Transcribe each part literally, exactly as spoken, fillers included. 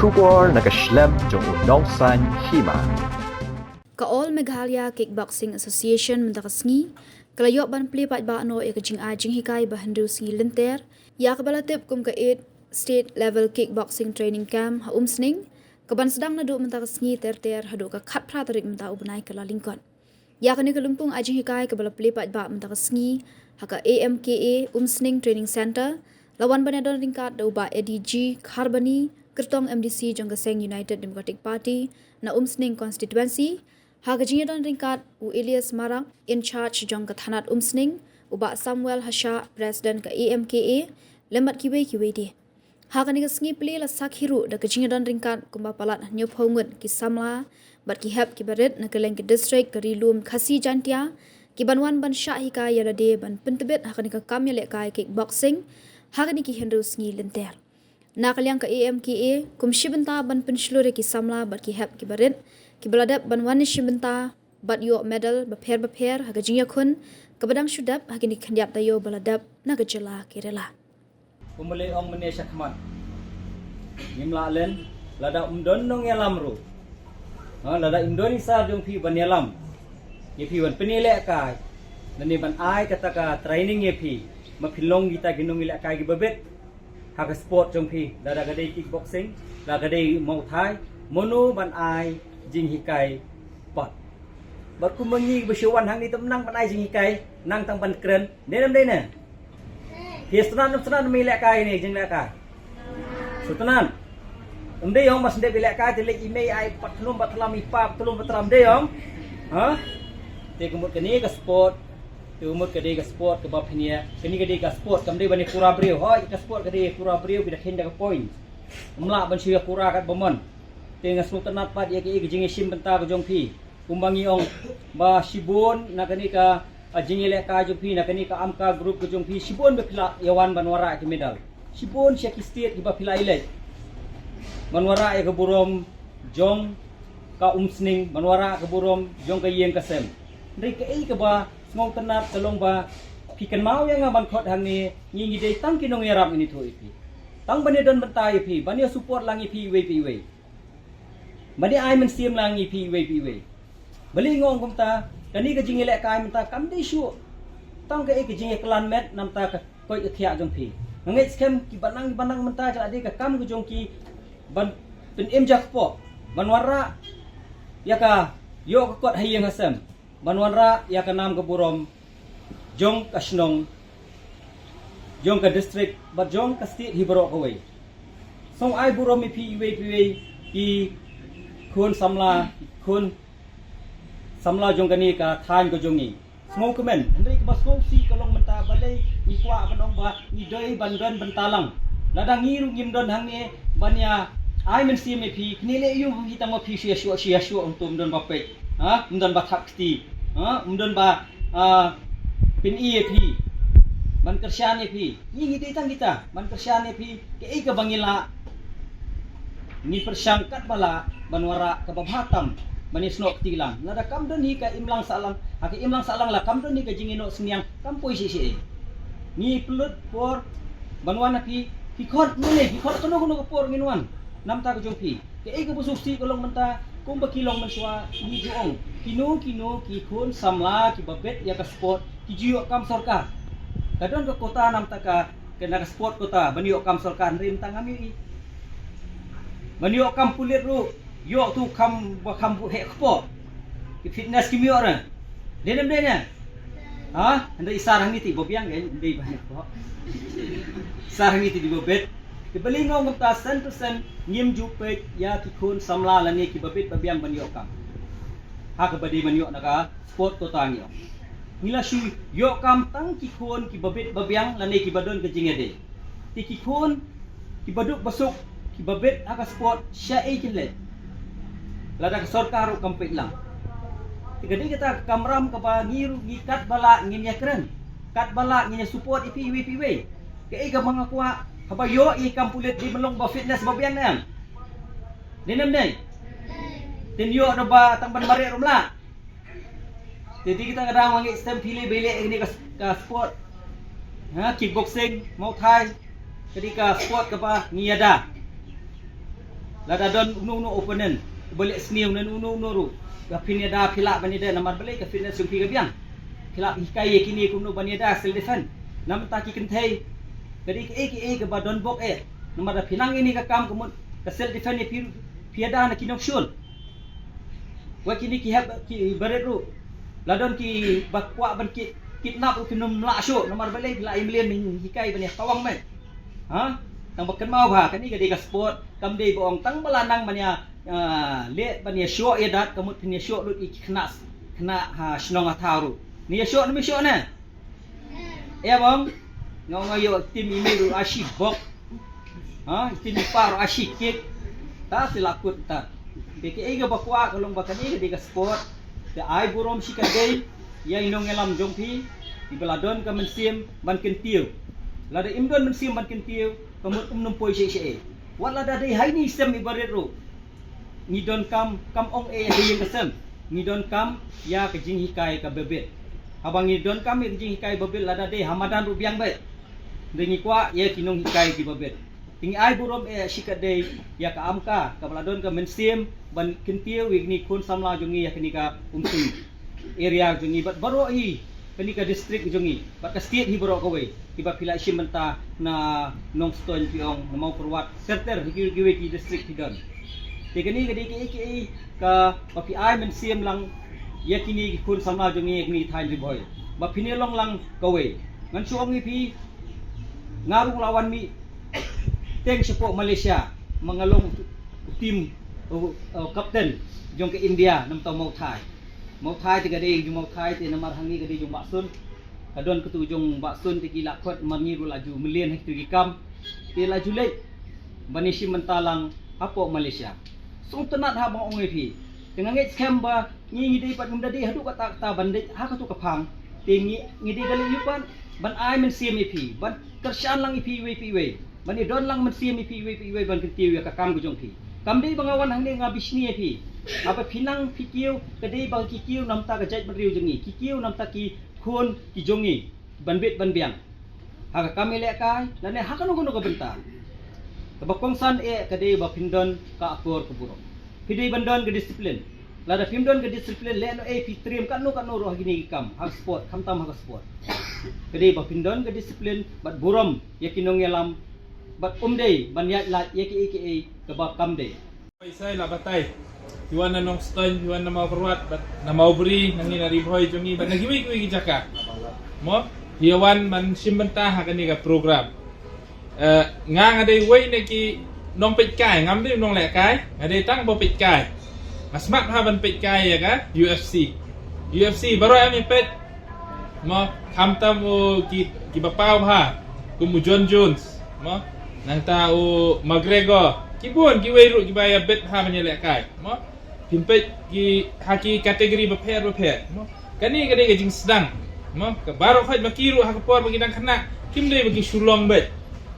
Khubor na ka shlem jong u nongsaiñ hima. Ka All Meghalaya Kickboxing Association mynta ka sngi ka la ïoh ban plie paidbah noh ïa ka jingai jinghikai ba hynriew sngi lynter ïa kaba la tip kum ka eight State Level Kickboxing Training Camp ha Umsning, kaban sdang naduh mynta ka sngi ter ter haduh ka khatphra tarik mynta u bnai Kyllalyngkot. Ïa kane ka lympung ai jinghikai kaba la plie paidbah mynta ka sngi ha ka A M K A Umsning Training Centre, la wan ban ïadon ryngkat da u Bah Eddie G Kharbani, kyrtong M D C jong ka seng United Democratic Party na Umsning Constituency, ha ka jingïadon ryngkat u Elias Marak, in charge jong ka thanat Umsning, u Bah Samuel Hashah, president ka A M K A, lem bad kiwei kiwei de. Ha kane ka sngi plie la sakhi ruh da ka jingïadon ryngkat kumba palat hynñiewphew ngut ki samla bad ki hep kiba rit na kylleng ka district ka Ri Lum Khasi Jaiñtia, kiban wan ban shah hikai ïa lade ban pyntbit ha kane ka kam ïalehkai kickboxing ha kane ki hynriew sngi lynter. Na ka liang ka A M K A, kum shi bynta ban pynshlur ïa ki samla bad ki hep kiba rit kiba la dep ban wan ïashim bynta bad ïoh medal bapher bapher ha ka jingïakhun kaba dang shu dep ha kine ki khyndiat taïew ba la dep na ka jylla Kerala. Kumba la ong mynne shakhmat, ngim lah len lada ym don nongïalam ruh. Ha, lada ym don i sar jong phi ban ïalam ïa phi ban pynïalehkai, lane ban ai kata ka training ïa phi ba phin long kita ki nongïalehkai kiba bit ha ka sport jong phi, lada ka dei kickboxing, lada ka dei Muay Thai, mano ban ai jinghikai pat? Bad kumba ngi ba shu wan hangne te ym nang ban ai jinghikai, nang tang ban kren, ne em dei ne? Phi sngewtynnat ym sngewtynnat ïalehkai ne, jinglehkai? Sngewtynnat. Ym dei ong ba sngewdep ïalehkai te leit i mei ai patlum patlam, i pa patlum patlam, dei ong? Ha? Te ka mut kane ka sport, te ka mut ka dei ka sport kaba phin ïa, kane ka dei ka sport, kam dei ban ïakura briew. Hooid, ka sport ka dei ïakura briew, phi da kheiñ da ka point. Ym lah ban shu ïakura katba mon. Te nga sngewtynnat pat ïa kaei ka jingïashim bynta ka jong phi. Kumba ngi ong ba shibun na kane ka, a, jingïalehkai jong phi, na kane ka AMCA group ka jong phi, shibun ba phi la ïa wan ban wanrah ïa ki medal. Shibun sha ki state kiba phi la ïaleit ban wanrah ïa ka burom jong ka Umsning, ban wanrah ka burom jong ka ïing ka sem. Hynrei kaei kaba sngewtynnat ka long ba phi kynmaw ïa nga ban khot hangne, ngi ngi dei tang ki nongïarap, ngi ïathuh ïa phi. Tang ban ïadon bynta ïa phi, ban ïa support lang ïa phi iwei pa iwei. Ban ïa ai mynsiem lang ïa phi iwei pa iwei. Balei nga ong kumta? Kane ka jingïalehkai mynta kam dei shuh tang kaei ka jingïaklan met na bynta ka koit ka khiah jong phi. Nga ngeit skhem kiba nang kiba nang mynta ka la dei ka kam ka jong ki ban pynim jakpoh, ban wanrah ïa ka, ïoh ka kot ha ïing ha sem, ban wanrah ïa ka nam ka burom jong ka shnong, jong ka district bad jong ka state hi baroh kawei. Sngew ai burom ïa phi iwei pa iwei, ki khun samla, ki khun samla jong kane ka thaiñ ka jong ngi. Sngewkmen, hynrei kaba sngewsih ka long mynta balei ngi kwah ban ong ba ngi dei ban don bynta lang. Lada ngi ruh ngim don hangne ban ïa ai mynsiem ïa phi, kine leh ïa phi tang ma phi shu ïashoh, shu ïashoh, ym don ba peit. Ha? Ym don ba thap kti. Ha? Ym don ba, ah, pyni ïa phi, ban kyrshan ïa phi. Ngi ngi dei tang kita ban kyrshan ïa phi. Kaei kaba ngi lah, ngi pyrshang katba lah ban wanrah kaba bha tam ban ïasnoh kti lang. Lada kam don hi ka imlang sahlang, ha ka imlang sahlang la kam don hi ka jingïanoh synñiang, kam poi shisha. Ngi pynlut por ban wan ha phi, phi khot mynne, phi khot kano kano ka por ngin wan na bynta ka jong phi. Kaei kaba sngewsih ka long mynta, kumba ki long mynshuwa, ngi ju ong kino kino ki khun samla kiba bit ïa ka sport ki ju ïoh kam sorkar. Ka don ka quota na bynta ka, ka na ka sport quota ban ïoh kam sorkar, hynrei mynta ngam ïohi. Ban ïoh kam pulit ruh ïoh tu kham ba kham buh heh kpoh. Ki fitness kim ïoh re. Dei ne ym dei ne? Ha? Hynrei i sar hangne te i ba biang, eh, ym dei ba heh kpoh. I sar hangne te i ba bit. Te balei nga ong kumta? Sen to sen ngim ju peit ïa ki khun samla lane kiba bit ba biang ban ïoh kam. Ha kaba dei ban ïoh na ka sport quota ngi ong. Ngi la shu ïoh kam tang ki khun kiba bit ba biang lane kiba don ka jingïadei. Te ki khun kiba duk ba suk kiba bit ha ka sport, shaei kin leit lada ka sorkar ruh kam peit lang? Te ka dei kata ka kamram kaba ngi ruh ngi katba lah ngin ïakren, katba lah ngin ïa support ïa phi iwei pa iwei. Kaei kaba nga kwah, haba ïoh ïa i kam pulit dei ban long ba fitness ba biang ne em? Dei ne ym dei? Te ïoh da ba tang ban mareh ruh ym lah. Te dei kita ka daw nga ngeit skhem phi leh ba leh ïa kane ka, ka sport. Ha, kickboxing, Muay Thai, ka dei ka sport kaba ngi ïada. Lada don uno uno opponent ba leh sniew ne uno uno ruh, ka phin ïada, phi lah ban ïada, namar balei ka fitness jong phi ka biang. Phi lah hikai ïa kine kumno ban ïada, self defense. Namar ta ki kynthei, ka dei kaei kaei kaba don bok eh. Namar da phi nang ïa kane ka kam ka mut ka self defense ïa phi, phi ïada na ki nongshun. Wat kine ki hep ki barit ruh, la don kiba kwah ban kit, kidnap ruh kin ym lah shuh, namar balei, phi la ïa mlien, hikai ban ïa tawang met. Ha? Tang ba kynmaw bha, kane ka dei ka sport, kam dei ba ong tang ba la nang ban ïa, ah, leh ban ïa shoh ïa dat, ka mut phin ïa shoh lut ïa ki khynnah, khynnah ha shnong ha thaw ruh. Ni ïa shoh, ni ym ïa shoh ne? Ïa bang, nga ong ïa u tim i mei ruh a shi bok. Ha, i tim i pa ruh a shi kick. Ta sila kut ta. Te kaei kaba kwah ka long ba kane ka dei ka sport. Te ai burom shikatdei ïa i nongïalam jong phi, iba la don ka mynsiem ban kyntiew. Lada im don mynsiem ban kyntiew, ka mut um nym poi shisha. Wat lada dei ha ine i sem iba rit ruh, ngi donkam, kam ong eh ïa ka ïing ka sem, ngi donkam ïa ka jinghikai kaba bit. Haba ngi donkam ïa ka jinghikai ba bit, lada dei ha madan ruh biang beit, te ngi kwah ïa ki nonghikai kiba bit. Te ngi ai burom eh shikatdei ïa ka AMCA kaba la don ka mynsiem ban kyntiew ïa kine ki khun samla jong ngi ha kane ka Umsning area jong ngi bad baroh hi kane ka district jong ngi bad ka state hi baroh kawei, kiba phi la shim bynta na Nongstoiñ, phi ong, na Mawkyrwat, ter ter hi ki, kiwei ki district phi don. Te kane ka dei kaei kaei kaba phi ai mynsiem lang ïa kine ki khun samla jong ngi ha kine ki thaiñ Ri Bhoi ba phin ïa long lang kawei. Ngan shu ong ïa phi, nga ruh la wan mih teng shapoh Malaysia, ma nga long u tim, u, u captain jong ka India, namar u Mawthai. Mawthai te ka dei jong Mawthai te namar hangne ka dei jong Bah Sun. Ka don katu jong Bah Sun te ki la khot, mar ngi ruh la ju mlien ha kitu ki kam. Te la ju leit ban ïa shim bynta lang hapoh Malaysia. Sngewtynnat haba nga ong ïa phi. Te nga ngeit skhem ba ngi, ngi dei pat, ngim da dei haduh katta katta ban dei ha katu ka phang. Te ngi, ngi dei da leit ïa u pat ban ai mynsiem ïa phi, ban kyrshan lang ïa phi iwei pa iwei, ban ïa don lang mynsiem ïa phi iwei pa iwei ban kyntiew ïa ka kam ka jong phi. Kam dei ba nga wan hangne nga bishni ïa phi. Haba phi nang phi kiew, ka dei ba ki kiew namar ka jaitbynriew jong ngi, ki kiew namar ki khun ki jong ngi ban bit ban biang ha ka kam ïalehkai lane ha kano kano ka bynta. Kaba kongsan eh ka dei ba phin don ka akor ka burom. Phi dei ban don ka discipline. Lada phim don ka discipline, lehnohei phi triem katno katno ruh ha kine ki kam, ha ka sport, khamtam ha ka sport. Ka dei ba phin don ka discipline bad burom ïa ki nongïalam bad um dei ban ïaid lait ïa kiei kiei kaba kam dei. Phi sa la batai. Phi wan na Nongstoiñ, phi wan na Mawkyrwat bad na Mawbri, na ngi na Ri Bhoi jong ngi bad na kiwei kiwei ki jaka. Mo, phi wan ban shim bynta ha kane ka program. Eh, nga, nga dei uwei na ki nongpeitkai, ngam dei nonglehkai, nga dei tang ba peitkai. Nga smat ha ban peitkai ïa ka U F C. U F C baroh em i peit. Mo, khamtam u ki, kiba paw bha, kum u Jon Jones, mo, nangta u McGregor, ki bun kiwei ruh kiba ïa bet bha ban ïalehkai. Mo, phin peit ki ha ki category bapher bapher. Mo, kane ka dei ka jingsdang. Mo, ka baroh khoit ma ki ruh ha ka por ba ki dang khynnah, kim dei ba ki shu long beit.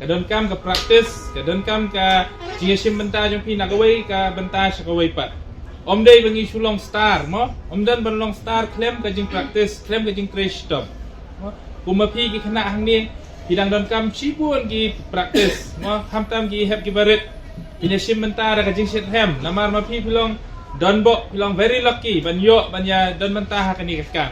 Ka donkam ka practice, ka donkam ka jingïashim bynta jong phi na kawei ka bynta sha kawei pat. Ym dei ba ngi shu long star, mo. Ym don ban long star khlem ka jingpractice, khlem ka jingtrei shitom. Mo, kum ma phi ki khynnah hangne, phi dang donkam shibun ki practice, mo, khamtam ki hep kiba rit. Phin ïashim bynta da ka jingshitrhem, namar ma phi phi long donbok, phi long very lucky ban ïoh ban ïa don bynta ha kane ka kam.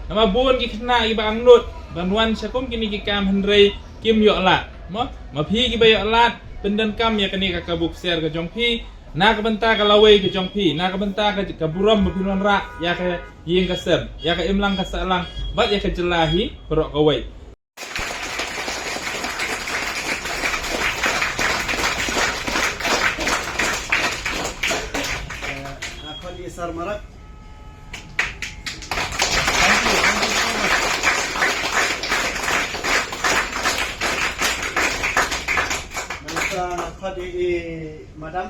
Namar bun ki khynnah kiba angnud ban wan sha kum kine ki kam hynrei kim ïoh lad. Mo, ma phi kiba ïoh lad, pyndonkam ïa kane ka kabu ksiar ka jong phi na ka bynta ka lawei ka jong phi, na ka bynta ka, ka burom ba phin wanrah ïa ka ïing ka sem, ïa ka imlang ka sahlang bad ïa ka jylla hi baroh kawei. Eh, nga khot ïa i Sir Marak. Thank you, thank you so much. Nangta nga khot ïa i Madam.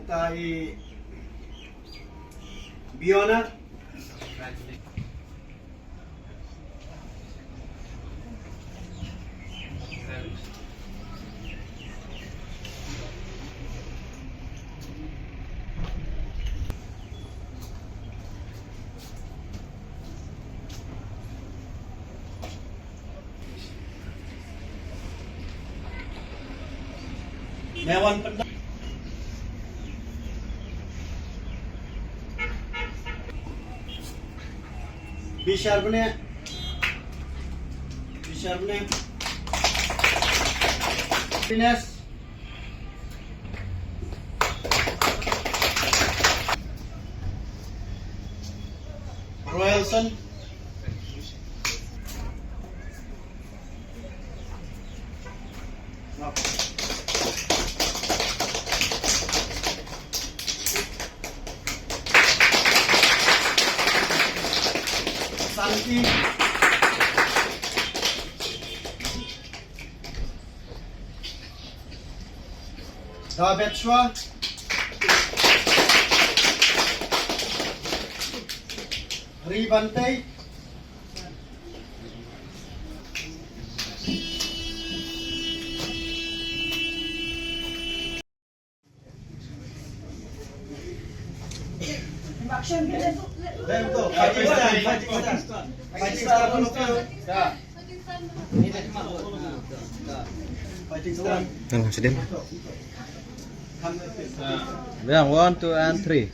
Ka i Biona. Mewan Pendar. Bishar Bne. Bishar Bne. Happiness. Royalson. Santi. David Chua. Ri Bantei. Fighting style. Fighting style. Fighting style. One, two, and three.